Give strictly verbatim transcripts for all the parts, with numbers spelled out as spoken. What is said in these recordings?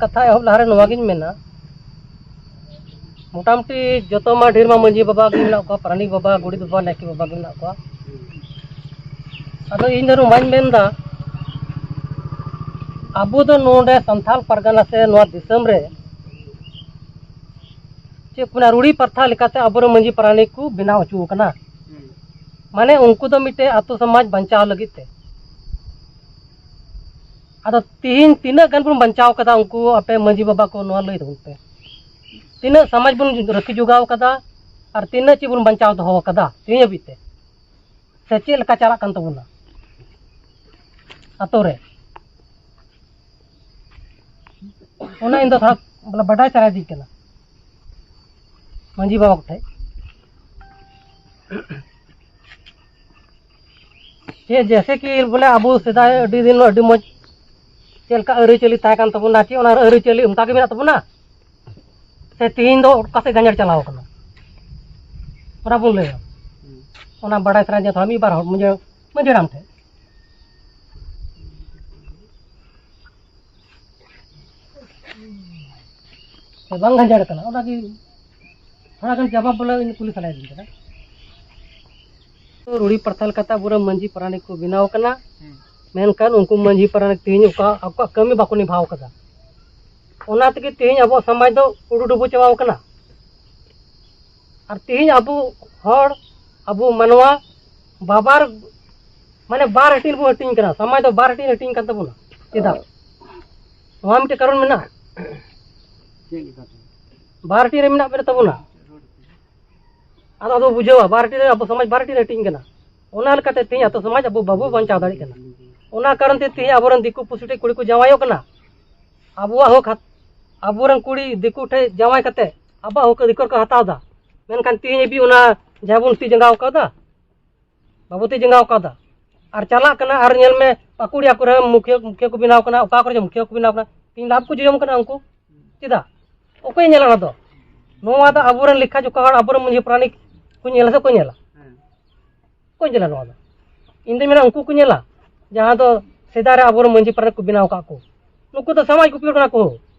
ᱠᱟᱛᱷᱟ ᱮᱦᱚᱵ ᱞᱟᱦᱟᱨᱮ ᱱᱚᱣᱟ ᱜᱤᱧ ᱢᱮᱱᱟ, ᱢᱚᱴᱟᱢᱩᱴᱤ ᱡᱚᱛᱚ ᱢᱟ ᱰᱷᱮᱨ ᱢᱟ ᱢᱟᱹᱡᱷᱤ ᱵᱟᱵᱟ ᱜᱮ ᱢᱮᱱᱟᱜ ᱠᱚᱣᱟ, ᱯᱟᱨᱟᱱᱤᱠ ᱵᱟᱵᱟ, ᱜᱚᱰᱮᱛ ᱵᱟᱵᱟ, ᱱᱟᱭᱠᱮ ᱵᱟᱵᱟ ᱜᱮ ᱢᱮᱱᱟᱜ ᱠᱚᱣᱟ᱾ ᱟᱫᱚ ᱤᱧ ᱫᱚ ᱱᱚᱣᱟᱧ ᱢᱮᱱᱫᱟ, ᱟᱵᱚ ᱫᱚ ᱱᱚᱰᱮ ᱥᱟᱱᱛᱟᱲ ᱯᱟᱨᱜᱟᱱᱟ ᱥᱮ ᱱᱚᱣᱟ ᱫᱤᱥᱚᱢ ᱨᱮ ᱪᱮᱫ ᱠᱚ ᱢᱮᱱᱟ, ᱨᱩᱲᱤ ᱯᱨᱚᱛᱷᱟ ᱞᱮᱠᱟᱛᱮ ᱟᱵᱚᱨᱮᱱ ᱢᱟᱹᱡᱷᱤ ᱯᱟᱨᱟᱱᱤᱠ ᱠᱚ ᱵᱮᱱᱟᱣ ᱦᱚᱪᱚ ᱟᱠᱟᱱᱟ᱾ ᱢᱟᱱᱮ ᱩᱱᱠᱩ ᱫᱚ ᱢᱤᱫᱴᱮᱡ ᱟᱛᱳ ᱥᱚᱢᱟᱡᱽ ᱵᱟᱧᱪᱟᱣ ᱞᱟᱹᱜᱤᱫ ᱛᱮ᱾ ᱟᱫᱚ ᱛᱤᱦᱤᱧ ᱛᱤᱱᱟᱹᱜ ᱜᱟᱱ ᱵᱚᱱ ᱵᱟᱧᱪᱟᱣ ᱠᱟᱫᱟ, ᱩᱱᱠᱩ ᱟᱯᱮ ᱢᱟᱹᱡᱷᱤ ᱵᱟᱵᱟ ᱠᱚ ᱱᱚᱣᱟ ᱞᱟᱹᱭ ᱛᱟᱵᱚᱱ ᱯᱮ, ᱛᱤᱱᱟᱹᱜ ᱥᱚᱢᱟᱡᱽ ᱵᱚᱱ ᱨᱟᱹᱠᱷᱤ ᱡᱚᱜᱟᱣ ᱠᱟᱫᱟ ᱟᱨ ᱛᱤᱱᱟᱹᱜ ᱪᱮᱫ ᱵᱚᱱ ᱵᱟᱧᱪᱟᱣ ᱫᱚᱦᱚ ᱠᱟᱫᱟ ᱛᱤᱦᱤᱧ ᱦᱟᱹᱵᱤᱡ ᱛᱮ, ᱥᱮ ᱪᱮᱫ ᱞᱮᱠᱟ ᱪᱟᱞᱟᱜ ᱠᱟᱱ ᱛᱟᱵᱚᱱᱟ ᱟᱛᱳ ᱨᱮ? ᱚᱱᱟ ᱤᱧ ᱫᱚ ᱛᱷᱚᱲᱟ ᱵᱚᱞᱮ ᱵᱟᱰᱟᱭ ᱥᱟᱱᱟᱭᱤᱫᱤᱧ ᱠᱟᱱᱟ ᱢᱟᱹᱡᱷᱤ ᱵᱟᱵᱟ ᱠᱚᱴᱷᱮᱡ᱾ ᱪᱮᱫ ᱡᱮᱭᱥᱮ ᱠᱤ ᱵᱚᱞᱮ ᱟᱵᱚ ᱥᱮᱫᱟᱭ ᱟᱹᱰᱤ ᱫᱤᱱ ᱟᱹᱰᱤ ᱢᱚᱡᱽ ᱪᱮᱫ ᱞᱮᱠᱟ ᱟᱹᱨᱤᱪᱟᱹᱞᱤ ᱛᱟᱦᱮᱸ ᱠᱟᱱ ᱛᱟᱵᱚᱱᱟ, ᱪᱮᱫ ᱚᱱᱟ ᱟᱹᱨᱤᱪᱟᱹᱞᱤ ᱚᱱᱠᱟ ᱜᱮ ᱢᱮᱱᱟᱜ ᱛᱟᱵᱚᱱᱟ, ᱥᱮ ᱛᱤᱦᱤᱧ ᱫᱚ ᱚᱠᱟ ᱥᱮᱫ ᱜᱟᱸᱡᱟᱲ ᱪᱟᱞᱟᱣ ᱠᱟᱱᱟ? ᱚᱱᱟ ᱵᱚᱱ ᱞᱟᱹᱭᱟ᱾ ᱚᱱᱟ ᱵᱟᱰᱟᱭ ᱥᱟᱱᱟᱭᱤᱫᱤᱧᱟ ᱛᱷᱚᱲᱟ ᱢᱤᱫ ᱵᱟᱨ ᱦᱚᱲ ᱢᱟᱹᱡᱷᱤ, ᱢᱟᱹᱡᱷᱤ ᱦᱟᱲᱟᱢ ᱴᱷᱮᱡ᱾ ᱥᱮ ᱵᱟᱝ ᱜᱟᱸᱡᱟᱲ ᱠᱟᱱᱟ, ᱚᱱᱟᱜᱮ ᱛᱷᱚᱲᱟ ᱜᱟᱱ ᱡᱟᱵᱟᱵ ᱵᱚᱞᱮ ᱤᱧ ᱠᱩᱞᱤ ᱥᱟᱱᱟᱭᱤᱫᱤᱧ ᱠᱟᱱᱟ᱾ ᱨᱩᱲᱤ ᱯᱨᱚᱛᱷᱟ ᱞᱮᱠᱟᱛᱮ ᱟᱵᱚᱨᱮᱱ ᱢᱟᱹᱡᱷᱤ ᱯᱟᱨᱟᱱᱤᱠ ᱠᱚ ᱵᱮᱱᱟᱣ ᱠᱟᱱᱟ, ᱢᱮᱱᱠᱷᱟᱱ ᱩᱱᱠᱩ ᱢᱟᱹᱡᱷᱤ ᱯᱟᱨᱟᱱᱤᱠ ᱛᱮᱦᱮᱧ ᱚᱠᱟ ᱟᱠᱚᱣᱟᱜ ᱠᱟᱹᱢᱤ ᱵᱟᱠᱚ ᱱᱤᱵᱷᱟᱣ ᱠᱟᱫᱟ᱾ ᱚᱱᱟ ᱛᱮᱜᱮ ᱛᱮᱦᱮᱧ ᱟᱵᱚᱣᱟᱜ ᱥᱚᱢᱟᱡᱽ ᱫᱚ ᱩᱰᱩᱰᱩᱵᱩ ᱪᱟᱵᱟᱣ ᱠᱟᱱᱟ᱾ ᱟᱨ ᱛᱮᱦᱮᱧ ᱟᱵᱚ ᱦᱚᱲ, ᱟᱵᱚ ᱢᱟᱱᱣᱟ ᱵᱟᱵᱟᱨ ᱢᱟᱱᱮ ᱵᱟᱨ ᱦᱟᱹᱴᱤᱧ ᱵᱚᱱ ᱦᱟᱹᱴᱤᱧ ᱠᱟᱱᱟ, ᱥᱚᱢᱟᱡᱽ ᱫᱚ ᱵᱟᱨ ᱦᱟᱹᱴᱤᱧ ᱦᱟᱹᱴᱤᱧ ᱠᱟᱱ ᱛᱟᱵᱚᱱᱟ᱾ ᱪᱮᱫᱟᱜ? ᱱᱚᱣᱟ ᱢᱤᱫᱴᱮᱡ ᱠᱟᱨᱚᱱ ᱢᱮᱱᱟᱜᱼᱟ᱾ ᱪᱮᱫ ᱞᱮᱠᱟᱛᱮ? ᱵᱟᱨ ᱦᱟᱹᱴᱤᱧ ᱨᱮ ᱢᱮᱱᱟᱜ ᱵᱚᱱᱟ ᱛᱟᱵᱚᱱᱟ᱾ ᱟᱫᱚ ᱟᱫᱚ ᱵᱩᱡᱷᱟᱹᱣᱟ, ᱵᱟᱨ ᱦᱟᱹᱴᱤᱧ ᱨᱮ ᱟᱵᱚ ᱥᱚᱢᱟᱡᱽ ᱵᱟᱨ ᱦᱟᱹᱴᱤᱧ ᱨᱮ ᱦᱟᱹᱴᱤᱧ ᱠᱟᱱᱟ᱾ ᱚᱱᱟ ᱞᱮᱠᱟᱛᱮ ᱛᱮᱦᱮᱧ ᱟᱛᱳ ᱥᱚᱢᱟᱡᱽ ᱟᱵᱚ ᱵᱟᱵᱚ ᱵᱟᱧᱪᱟᱣ ᱫᱟᱲᱮᱭᱟᱜ ᱠᱟᱱᱟ᱾ ᱚᱱᱟ ᱠᱟᱨᱚᱱ ᱛᱮ ᱛᱮᱦᱮᱧ ᱟᱵᱚᱨᱮᱱ ᱫᱤᱠᱩ ᱯᱩᱥᱤ ᱴᱷᱮᱡ ᱠᱩᱲᱤ ᱠᱚ ᱡᱟᱶᱟᱭᱚᱜ ᱠᱟᱱᱟ᱾ ᱟᱵᱚᱣᱟᱜ ᱦᱚᱸ ᱠᱷᱟᱛ-, ᱟᱵᱚᱨᱮᱱ ᱠᱩᱲᱤ ᱫᱤᱠᱩ ᱴᱷᱮᱡ ᱡᱟᱶᱟᱭ ᱠᱟᱛᱮ ᱟᱵᱚᱣᱟᱜ ᱦᱚᱸ ᱚᱫᱷᱤᱠᱟᱨ ᱠᱚ ᱦᱟᱛᱟᱣ ᱮᱫᱟ᱾ ᱢᱮᱱᱠᱷᱟᱱ ᱛᱮᱦᱮᱧ ᱦᱟᱹᱵᱤᱡ ᱚᱱᱟ ᱡᱟᱦᱟᱸ ᱵᱚᱱ ᱛᱤ ᱡᱟᱸᱜᱟᱣ ᱠᱟᱣᱫᱟ, ᱵᱟᱵᱚ ᱛᱤ ᱡᱟᱸᱜᱟᱣ ᱠᱟᱣᱫᱟ᱾ ᱟᱨ ᱪᱟᱞᱟᱜ ᱠᱟᱱᱟ ᱟᱨ ᱧᱮᱞ ᱢᱮ, ᱯᱟᱹᱠᱩᱲᱤᱭᱟ ᱠᱚᱨᱮ ᱢᱩᱠᱷᱤᱭᱟᱹ, ᱢᱩᱠᱷᱤᱭᱟᱹ ᱠᱚ ᱵᱮᱱᱟᱣ ᱠᱟᱱᱟ, ᱚᱠᱟ ᱠᱚᱨᱮ ᱪᱚ ᱢᱩᱠᱷᱤᱭᱟᱹ ᱠᱚ ᱵᱮᱱᱟᱣ ᱠᱟᱱᱟ᱾ ᱛᱮᱦᱮᱧ ᱞᱟᱵᱷ ᱠᱚ ᱡᱚᱡᱚᱢ ᱠᱟᱱᱟ ᱩᱱᱠᱩ᱾ ᱪᱮᱫᱟᱜ? ᱚᱠᱚᱭ ᱧᱮᱞᱟ ᱚᱱᱟ ᱫᱚ? ᱱᱚᱣᱟ ᱫᱚ ᱟᱵᱚᱨᱮᱱ ᱞᱮᱠᱷᱟ ᱡᱚᱠᱷᱟ ᱦᱚᱲ, ᱟᱵᱚᱨᱮᱱ ᱢᱟᱹᱡᱷᱤ ᱯᱟᱨᱟᱱᱤᱠ ᱠᱚ ᱧᱮᱞᱟ ᱥᱮ ᱚᱠᱚᱭ ᱧᱮᱞᱟ? ᱚᱠᱚᱭ ᱧᱮᱞᱟ ᱱᱚᱣᱟ ᱫᱚ? ᱤᱧ ᱫᱚᱧ ᱢᱮᱱᱟ ᱩᱱᱠᱩ ᱠᱚ ᱧᱮᱞᱟ, ᱡᱟᱦᱟᱸ ᱫᱚ ᱥᱮᱫᱟᱭ ᱨᱮ ᱟᱵᱚᱨᱮᱱ ᱢᱟᱹᱡᱷᱤ ᱯᱟᱨᱟᱱᱤᱠ ᱠᱚ ᱵᱮᱱᱟᱣ ᱟᱠᱟᱫ ᱠᱚ᱾ ᱱᱩᱠᱩ ᱫᱚ ᱥᱚᱢᱟᱡᱽ ᱜᱩᱯᱤ ᱦᱚᱲ ᱠᱟᱱᱟ ᱠᱚ᱾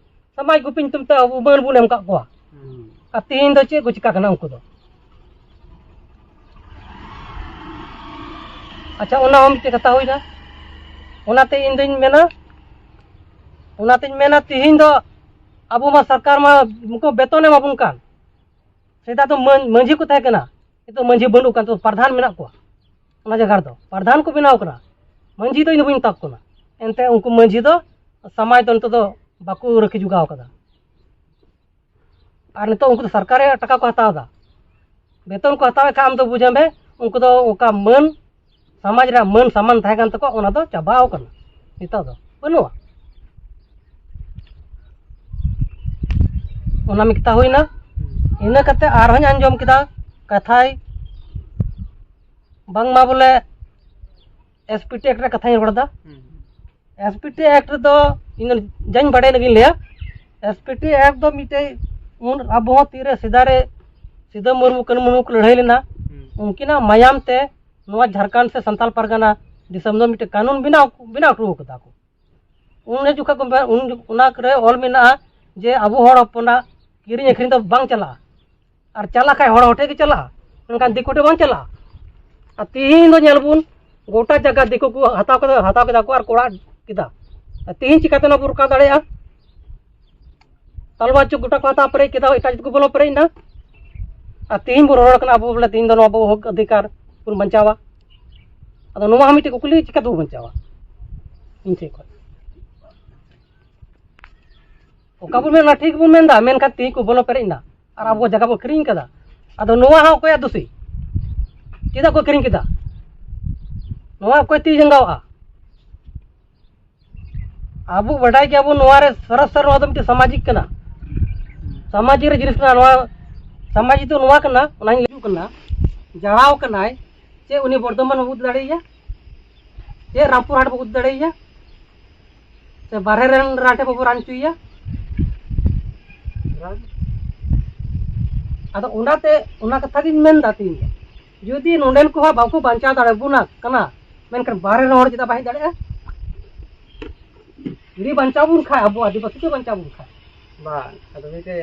ᱥᱚᱢᱟᱡᱽ ᱜᱩᱯᱤ ᱧᱩᱛᱩᱢ ᱛᱮ ᱟᱵᱚ ᱢᱟᱹᱱ ᱵᱚᱱ ᱮᱢ ᱠᱟᱜ ᱠᱚᱣᱟ᱾ ᱟᱨ ᱛᱤᱦᱤᱧ ᱫᱚ ᱪᱮᱫ ᱠᱚ ᱪᱤᱠᱟᱹ ᱠᱟᱱᱟ ᱩᱱᱠᱩ ᱫᱚ? ᱟᱪᱪᱷᱟ, ᱚᱱᱟ ᱦᱚᱸ ᱢᱤᱫᱴᱮᱡ ᱠᱟᱛᱷᱟ ᱦᱩᱭᱱᱟ᱾ ᱚᱱᱟᱛᱮ ᱤᱧ ᱫᱩᱧ ᱢᱮᱱᱟ, ᱚᱱᱟᱛᱤᱧ ᱢᱮᱱᱟ, ᱛᱤᱦᱤᱧ ᱫᱚ ᱟᱵᱚ ᱢᱟ ᱥᱚᱨᱠᱟᱨ ᱢᱟ ᱩᱱᱠᱩ ᱵᱮᱛᱚᱱ ᱮᱢᱟ ᱵᱚᱱ ᱠᱟᱱ᱾ ᱥᱮᱫᱟᱭ ᱫᱚ ᱢᱟᱹᱱ-, ᱢᱟᱹᱡᱷᱤ ᱠᱚ ᱛᱟᱦᱮᱸ ᱠᱟᱱᱟ, ᱱᱤᱛᱚᱜ ᱢᱟᱹᱡᱷᱤ ᱵᱟᱹᱱᱩᱜ ᱠᱟᱱ ᱛᱟᱵᱚᱱᱟ, ᱯᱨᱟᱫᱷᱟᱱ ᱢᱮᱱᱟᱜ ᱠᱚᱣᱟ᱾ ᱚᱱᱟ ᱡᱟᱭᱜᱟ ᱨᱮᱫᱚ ᱯᱨᱟᱫᱷᱟᱱ ᱠᱚ ᱵᱮᱱᱟᱣ ᱠᱟᱱᱟ, ᱢᱟᱹᱡᱷᱤ ᱫᱚ ᱤᱧ ᱫᱚ ᱵᱟᱹᱧ ᱢᱮᱛᱟ ᱠᱚ ᱠᱟᱱᱟ᱾ ᱮᱱᱛᱮ ᱩᱱᱠᱩ ᱢᱟᱹᱡᱷᱤ ᱫᱚ ᱥᱚᱢᱟᱡᱽ ᱫᱚ ᱱᱤᱛᱚᱜ ᱫᱚ ᱵᱟᱠᱚ ᱨᱟᱹᱠᱷᱤ ᱡᱚᱜᱟᱣ ᱠᱟᱫᱟ᱾ ᱟᱨ ᱱᱤᱛᱚᱜ ᱩᱱᱠᱩ ᱫᱚ ᱥᱚᱨᱠᱟᱨ ᱨᱮᱭᱟᱜ ᱴᱟᱠᱟ ᱠᱚ ᱦᱟᱛᱟᱣ ᱮᱫᱟ, ᱵᱮᱛᱚᱱ ᱠᱚ ᱦᱟᱛᱟᱣᱮᱫ ᱠᱷᱟᱱ ᱟᱢ ᱫᱚ ᱵᱩᱡᱷᱟᱹᱣ ᱢᱮ, ᱩᱱᱠᱩ ᱫᱚ ᱚᱱᱠᱟ ᱢᱟᱹᱱ, ᱥᱚᱢᱟᱡᱽ ᱨᱮᱭᱟᱜ ᱢᱟᱹᱱ ᱥᱚᱢᱢᱟᱱ ᱛᱟᱦᱮᱸ ᱠᱟᱱ ᱛᱟᱠᱚᱣᱟ, ᱚᱱᱟ ᱫᱚ ᱪᱟᱵᱟᱣ ᱠᱟᱱᱟ, ᱱᱤᱛᱚᱜ ᱫᱚ ᱵᱟᱹᱱᱩᱜᱼᱟ᱾ ᱚᱱᱟ ᱢᱤᱫᱴᱟ ᱦᱩᱭᱱᱟ᱾ ᱤᱱᱟᱹ ᱠᱟᱛᱮ ᱟᱨᱦᱚᱸᱧ ᱟᱸᱡᱚᱢ ᱠᱮᱫᱟ ᱠᱟᱛᱷᱟᱭ, ᱵᱟᱝᱢᱟ ᱵᱚᱞᱮ ᱮᱥ ᱯᱤ ᱴᱤ ᱮᱠᱴ ᱨᱮ ᱠᱟᱛᱷᱟᱧ ᱨᱚᱲ ᱮᱫᱟ᱾ ᱮᱥ ᱯᱤ ᱴᱤ ᱮᱠᱴ ᱨᱮᱫᱚ ᱤᱧ ᱫᱚ ᱡᱟᱧ ᱵᱟᱲᱟᱭ ᱞᱟᱹᱜᱤᱫ ᱞᱟᱹᱭᱟ, ᱮᱥ ᱯᱤ ᱴᱤ ᱮᱠᱴ ᱫᱚ ᱢᱤᱫᱴᱮᱡ ᱩᱱ ᱟᱵᱚ ᱦᱚᱸ ᱛᱤᱨᱮ ᱥᱮᱫᱟᱭ ᱨᱮ ᱥᱤᱫᱟᱹ ᱢᱩᱨᱢᱩ, ᱠᱟᱹᱱᱩ ᱢᱩᱨᱢᱩ ᱠᱚ ᱞᱟᱹᱲᱦᱟᱹᱭ ᱞᱮᱱᱟ, ᱩᱱᱠᱤᱱᱟᱜ ᱢᱟᱭᱟᱢ ᱛᱮ ᱱᱚᱣᱟ ᱡᱷᱟᱲᱠᱷᱚᱸᱰ ᱥᱮ ᱥᱟᱱᱛᱟᱞ ᱯᱟᱨᱜᱟᱱᱟ ᱫᱤᱥᱚᱢ ᱫᱚ ᱢᱤᱫᱴᱮᱡ ᱠᱟᱹᱱᱩᱱ ᱵᱮᱱᱟᱣ, ᱵᱮᱱᱟᱣ ᱦᱚᱴᱚ ᱠᱟᱫᱟ ᱠᱚ᱾ ᱩᱱ ᱡᱚᱠᱷᱚᱱ ᱠᱚ ᱢᱮ-, ᱩᱱ ᱡᱚ-, ᱚᱱᱟ ᱠᱚᱨᱮ ᱚᱞ ᱢᱮᱱᱟᱜᱼᱟ ᱡᱮ ᱟᱵᱚ ᱦᱚᱲ ᱦᱚᱯᱚᱱᱟᱜ ᱠᱤᱨᱤᱧ ᱟᱹᱠᱷᱨᱤᱧ ᱫᱚ ᱵᱟᱝ ᱪᱟᱞᱟᱜᱼᱟ, ᱟᱨ ᱪᱟᱞᱟᱜ ᱠᱷᱟᱡ ᱦᱚᱲ ᱦᱚᱲ ᱴᱷᱮᱡ ᱜᱮ ᱪᱟᱞᱟᱜᱼᱟ, ᱢᱮᱱᱠᱷᱟᱱ ᱫᱤᱠᱩ ᱴᱷᱮᱡ ᱵᱟᱝ ᱪᱟᱞᱟᱜᱼᱟ᱾ ᱟᱨ ᱛᱤᱦᱤᱧ ᱫᱚ ᱧᱮᱞ ᱵᱚᱱ, ᱜᱚᱴᱟ ᱡᱟᱭᱜᱟ ᱫᱤᱠᱩ ᱠᱚ ᱦᱟᱛᱟᱣ ᱠᱮᱫᱟ, ᱦᱟᱛᱟᱣ ᱠᱮᱫᱟ ᱠᱚ ᱟᱨ ᱠᱚ ᱚᱲᱟᱜ ᱠᱮᱫᱟ᱾ ᱟᱨ ᱛᱤᱦᱤᱧ ᱪᱤᱠᱟᱛᱮ ᱚᱱᱟ ᱵᱚᱱ ᱨᱚᱠᱟᱣ ᱫᱟᱲᱮᱭᱟᱜᱼᱟ? ᱛᱟᱞᱢᱟ ᱪᱩᱠ ᱜᱚᱴᱟ ᱠᱚ ᱦᱟᱛᱟᱣ ᱯᱮᱨᱮᱡ ᱠᱮᱫᱟ, ᱮᱴᱟᱜ ᱡᱟᱹᱛ ᱠᱚ ᱵᱚᱞᱚ ᱯᱮᱨᱮᱡ ᱮᱱᱟ᱾ ᱟᱨ ᱛᱤᱦᱤᱧ ᱵᱚᱱ ᱨᱚᱲ ᱠᱟᱱᱟ ᱟᱵᱚ ᱵᱚᱞᱮ ᱛᱤᱦᱤᱧ ᱫᱚ ᱱᱚᱣᱟ ᱟᱵᱚ ᱦᱚᱠ ᱚᱫᱷᱤᱠᱟᱨ ᱵᱚᱱ ᱵᱟᱧᱪᱟᱣᱟ᱾ ᱟᱫᱚ ᱱᱚᱣᱟ ᱦᱚᱸ ᱢᱤᱫᱴᱮᱡ ᱠᱩᱠᱞᱤ, ᱪᱤᱠᱟᱹ ᱛᱮᱵᱚᱱ ᱵᱟᱧᱪᱟᱣᱟ? ᱤᱧ ᱴᱷᱮᱡ ᱠᱷᱚᱱ ᱚᱠᱟ ᱵᱚᱱ ᱢᱮᱱᱟ ᱴᱷᱤᱠ ᱵᱚᱱ ᱢᱮᱱᱫᱟ, ᱢᱮᱱᱠᱷᱟᱱ ᱛᱤᱦᱤᱧ ᱠᱚ ᱵᱚᱞᱚ ᱯᱮᱨᱮᱡ ᱮᱱᱟ ᱟᱨ ᱟᱵᱚ ᱡᱟᱭᱜᱟ ᱵᱚᱱ ᱠᱤᱨᱤᱧ ᱠᱟᱫᱟ᱾ ᱟᱫᱚ ᱱᱚᱣᱟ ᱦᱚᱸ ᱚᱠᱚᱭᱟᱜ ᱫᱳᱥᱤ? ᱪᱮᱫᱟᱜ ᱠᱚ ᱠᱤᱨᱤᱧ ᱠᱮᱫᱟ? ᱱᱚᱣᱟ ᱚᱠᱚᱭ ᱛᱤ ᱡᱟᱸᱜᱟᱣᱟᱜᱼᱟ? ᱟᱵᱚ ᱵᱟᱰᱟᱭ ᱜᱮᱭᱟᱵᱚᱱ ᱱᱚᱣᱟ ᱨᱮ ᱥᱚᱨᱟᱥᱚᱨ ᱱᱚᱣᱟ ᱫᱚ ᱢᱤᱫᱴᱮᱱ ᱥᱟᱢᱟᱡᱤᱠ ᱠᱟᱱᱟ, ᱥᱟᱢᱟᱡᱤᱠ ᱨᱮ ᱡᱤᱱᱤᱥ ᱠᱟᱱᱟ᱾ ᱱᱚᱣᱟ ᱥᱟᱢᱟᱡᱤᱠ ᱫᱚ ᱱᱚᱣᱟ ᱠᱟᱱᱟ, ᱚᱱᱟᱧ ᱦᱤᱡᱩᱜ ᱠᱟᱱᱟ, ᱡᱟᱲᱟᱣ ᱠᱟᱱᱟᱭ, ᱪᱮᱫ ᱩᱱᱤ ᱵᱚᱨᱫᱷᱚᱢᱟᱱ ᱵᱟᱵᱩ ᱫᱟᱲᱮᱭᱟᱭᱟ? ᱪᱮᱫ ᱨᱟᱢᱯᱩᱨ ᱦᱟᱴ ᱵᱟᱵᱩ ᱫᱟᱲᱮᱭᱟᱭᱟ? ᱥᱮ ᱵᱟᱨᱦᱮ ᱨᱮᱱ ᱨᱟᱴᱷᱮ ᱵᱟᱵᱩ ᱨᱟᱱ ᱦᱚᱪᱚᱭᱮᱭᱟ? ᱟᱫᱚ ᱚᱱᱟᱛᱮ ᱚᱱᱟ ᱠᱟᱛᱷᱟ ᱜᱤᱧ ᱢᱮᱱᱫᱟ ᱛᱤᱦᱤᱧ ᱫᱚ, ᱡᱩᱫᱤ ᱱᱚᱰᱮᱱ ᱠᱚᱦᱚᱸ ᱵᱟᱠᱚ ᱵᱟᱧᱪᱟᱣ ᱫᱟᱲᱮᱭᱟᱵᱚᱱᱟ ᱠᱟᱱᱟ, ᱢᱮᱱᱠᱷᱟᱱ ᱵᱟᱦᱨᱮ ᱨᱮᱱ ᱦᱚᱲ ᱪᱮᱫᱟᱜ ᱵᱟᱭ ᱦᱮᱡ ᱫᱟᱲᱮᱭᱟᱜᱼᱟ? ᱡᱩᱫᱤ ᱵᱟᱧᱪᱟᱣ ᱵᱚᱱ ᱠᱷᱟᱡ, ᱟᱵᱚ ᱟᱹᱫᱤᱵᱟᱹᱥᱤ ᱠᱚ ᱵᱟᱧᱪᱟᱣ ᱵᱚᱱ ᱠᱷᱟᱡ, ᱵᱟᱝ, ᱟᱫᱚ ᱢᱤᱫᱴᱮᱡ